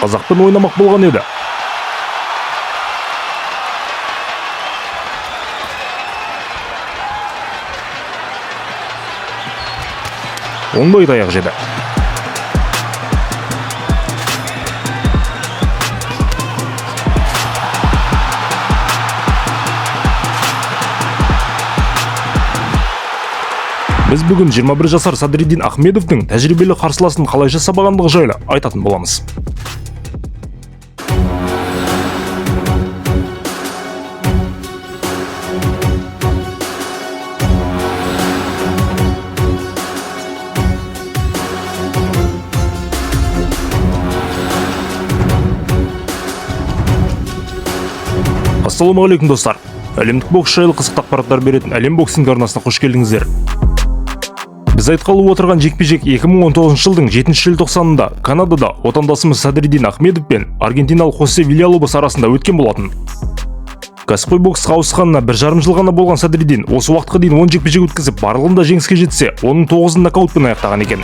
Қазақпен ойнамақ болған еді. Оңбай таяқ жеді. Біз бүгін 21 жасар Садриддин Ахмедовтің тәжірибелі қарсыласын қалайша сабағандығы жайлы айтатын боламыз. Ассалаумағалейкум, достар! Әлемдік бокс жайлы қызықты ақпараттар беретін Әлем боксинг арнасына қош келдіңіздер. Біз айтқалы отырған жекпе-жек 2019 жылдың 7 желтоқсанында Канадада отандасымыз Садриддин Ахмедов пен аргентиналық Хосе Вильялобос арасында өткен болатын. Кәсіпқой боксқа ауысқанына 1,5 жыл ғана болған Садриддин осы уақытқа дейін 10 жекпе-жек өткізіп, барлығында жеңіске жетсе, оның 9-ын нокаутпен аяқтаған екен.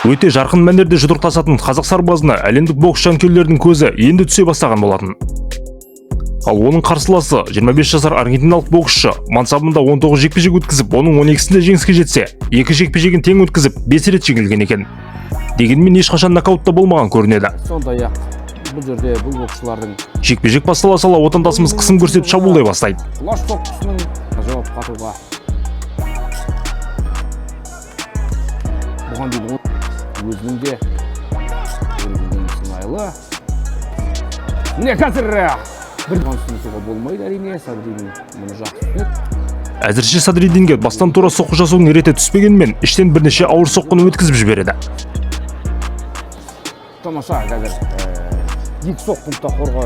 Өте жарқын мәнерде жұдырықтасатын қазақ сарбазына әлемдік бокс жанкүйерлерінің көзі енді түсе бастаған болатын. Ал оның қарсыласы 25 жасар аргентиналық боксшы мансабында 19 жекпе-жек өткізіп, оның 12-сінде жеңіске жетсе, екі жекпе-жегін тең өткізіп, 5 рет жеңілген екен. Дегенмен ешқашан нокаутта болмаған көрінеді. Сондай ақ бұл жерде бұл боксшылардың Жекпе-жек бастала сала отандасымыз қысым көрсетіп шабуылдай бастайды. Құлаш соққысының жауап қатуға бұған дейін өзінің де көрген сыңайлы. Міне, қазір бір ұмытуға болмайды, әрине, Садриддин мұны жақсы түсінеді. Әзірше Садриддинге бастан тура соққы жасаудың реті түспегенмен, іштен бірнеше ауыр соққыны өткізіп жібереді. Тамаша, қазір екі соққыны да қорға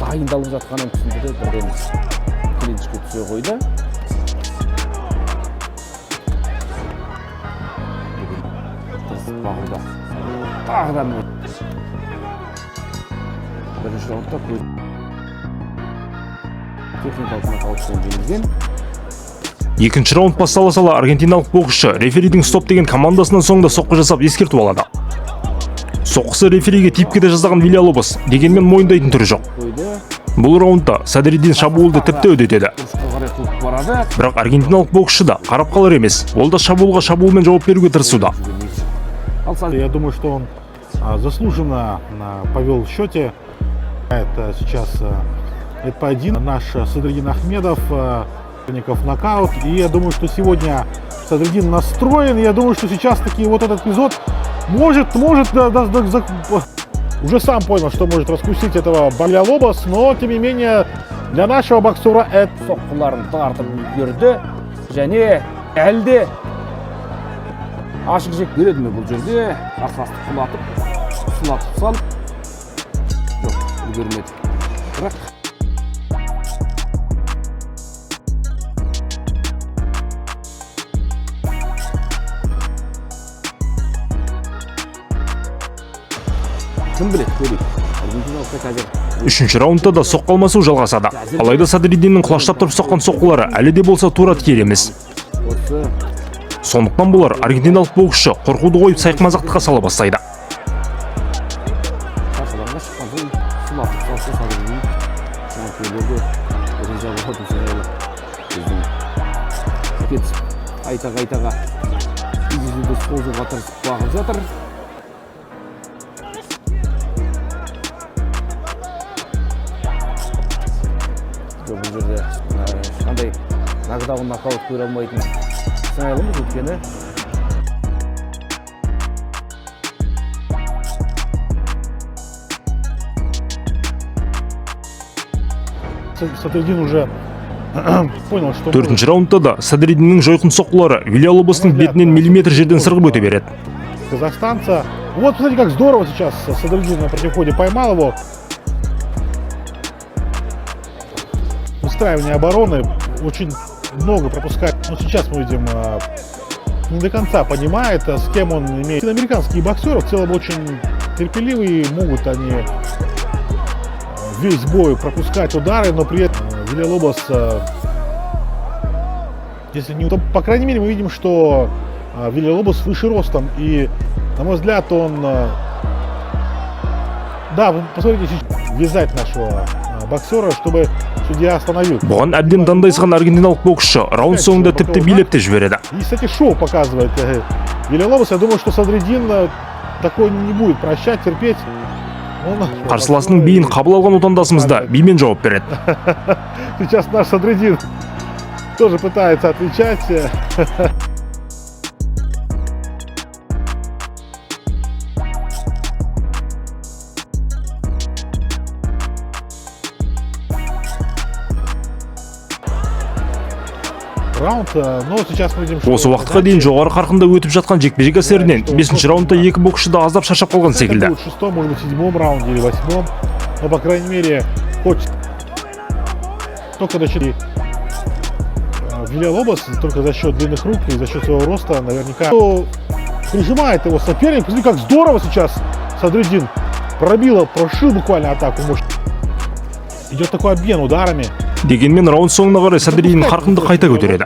дайындалып жатқанын түсінді де, бірден клинчке түсе қойды. Бүгін тырысып бағуда тағы да. Міне, бірінші раундта көз техникалық нокаутпен жеңілген. Екінші раунд бастала сала аргентиналық боксшы реферидің стоп деген командасынан соң да соққы жасап, ескерту алады. Соққысы рефериге тиіп кете жаздаған Вильялобос дегенмен мойындайтын түрі жоқ. Қойды. Бұл раундта Садриддин шабуылды тіпті үдетеді. Бұрышқа қарай қуып барады. Бірақ аргентиналық боксшы да қарап қалар емес. Ол да шабуылға шабуылмен жауап беруге тырысуда. Ал Я думаю, что он заслуженно повел в счете. Это сейчас это поединок. Наш Садриддин Ахмедов, соперников нокаут. И я думаю, что сегодня Садриддин настроен. Я думаю, что сейчас таки вот этот эпизод может, да, уже сам понял, что может раскусить этого Вильялобос, но тем не менее для нашего боксера это соққыларын тартып үлгерді және әлі де ашық жек береді ме бұл жерде? Қарсыласты құлатып, сұлатып салып, жоқ, үлгермеді, бірақ кім біледі, көрейік. Аргентиналықта қазір Үшінші раундта да соққы алмасу жалғасады. Алайда Садриддиннің құлаштап тұрып соққан соққылары әлі де болса тура тиер емес. Осы Сондықтан болар, аргентиналық боксшы қорқуды қойып, сайқымазақтыққа сала бастайды. Шаршыларға шыққан соң сұлатып салса, Садриддин жанкүйерлер де риза болатын сыңайлы. Біздің кетісіп, қайта қайтаға кездесуді созуға тырысып бағып жатыр. Жоқ, бұл жерде ешқандай нокдаун, нокаут көре алмайтын сыңайлымыз, өйткені Садриддин уже понял, что Төртінші раундта да Садриддиннің жойқын соққылары Вильялобостың бетінен миллиметр жерден сырғып өте береді. Казахстанца. Вот, смотрите, как здорово сейчас Садриддин на противоходе поймал его. Выстраивание обороны очень много пропускает. Но сейчас мы видим, не до конца понимает, с кем он имеет. Американские боксеры в целом очень терпеливые, могут они весь бой пропускать удары, но при этом Вильялобос, если не... То, по крайней мере, мы видим, что Вильялобос выше ростом и На мой взгляд, он... Да, вы посмотрите, сейчас вязать нашего боксера, чтобы судья остановил. Бұған әбден дандайсыған аргентиналық боксшы раунд соңында тіпті билеп те жібереді. И, кстати, шоу показывает Вильялобос. Я думаю, что Садриддин такой не будет прощать, терпеть. Он... Қарсыласының биін қабыл алған отандасымыз да бимен жауап береді. Сейчас наш Садриддин тоже пытается отвечать. Раунд, но сейчас мы видим, что... Осы уақытқа дейін жоғары қарқында өтіп жатқан жекпе-жек әсерінен бесінші раундта екі боксшы да аздап шаршап қалған Это секілді. будет в шестом, может быть, седьмом раунде или восьмом. Но, по крайней мере, хоть только за счет Вильялобос, только за счет длинных рук и за счет своего роста наверняка прижимает его соперник. Посмотри, как здорово сейчас Садриддин пробил, прошил буквально атаку. Может, идет такой обмен ударами. Дегенмен раунд соңына қарай Садриддин қарқынды қайта көтереді.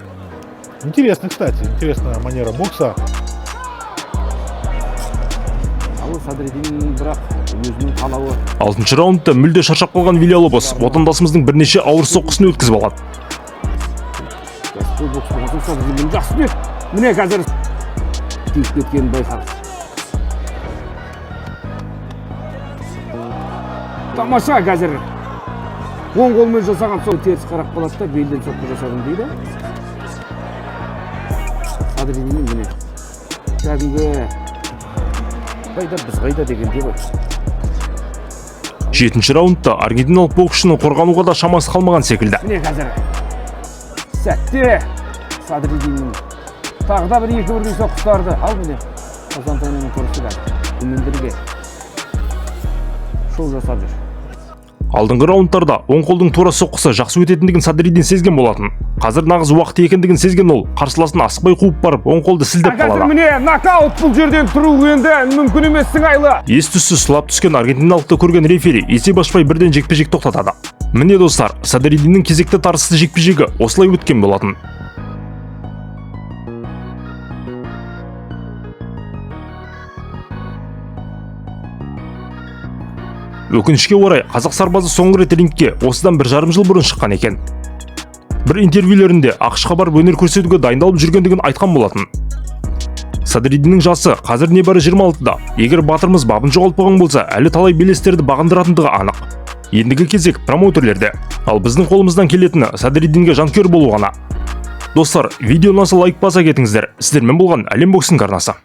Интересно, кстати, интересная манера бокса. Ал Садриддин бірақ өзінің қалауы. Алтыншы раундта мүлде шаршап қалған Вильялобос отандасымыздың бірнеше ауыр соққысын өткізіп алады. Кәсіпқой бокс болған соң Садриддин жақсы біледі. Міне, қазір тиіп кеткенін байқадық. Тамаша, қазір оң қолмен жасаған сол теріс қарап қалады да, белден соққы жасадым дейді Садриддиннің. Міне, кәдімгі қайда, біз қайда дегенде ғой. Жетінші раундта аргентиналық боксшының қорғануға да шамасы қалмаған секілді. Міне, қазір сәтте Садриддиннің тағы да бір екі бірдей соққы. Ал міне, Хосе Антонионың көрісі қазір шоу жасап жүр. Алдыңғы раундтарда оң қолдың тура соққысы жақсы өтетіндігін Садриддин сезген болатын. Қазір нағыз уақыты екендігін сезген ол қарсыласын асықпай қуып барып, оң қолды сілтеп Қазір қалады. міне, нокаут! Бұл жерден тұру енді мүмкін емес сыңайлы. Ес түссіз сұлап түскен аргентиналықты көрген рефери есеп ашпай, бірден жекпе-жек тоқтатады. Міне, достар, Садриддиннің кезекті тартысты жекпе-жегі осылай өткен болатын. Өкінішке орай, қазақ сарбазы соңғы рет рингке осыдан 1,5 жыл бұрын шыққан екен. Бір интервьюлерінде АҚШ-қа барып өнер көрсетуге дайындалып жүргендігін айтқан болатын. Садриддиннің жасы қазір небәрі 26-да. Егер батырымыз бабын жоғалтпаған болса, әлі талай белестерді бағындыратындығы анық. Ендігі кезек промоутерлерде. Ал біздің қолымыздан келетіні Садриддинге жанкүйер болу ғана. Достар, видео ұнаса, лайк баса кетіңіздер. Сіздермен болған Әлем Боксинг арнасы.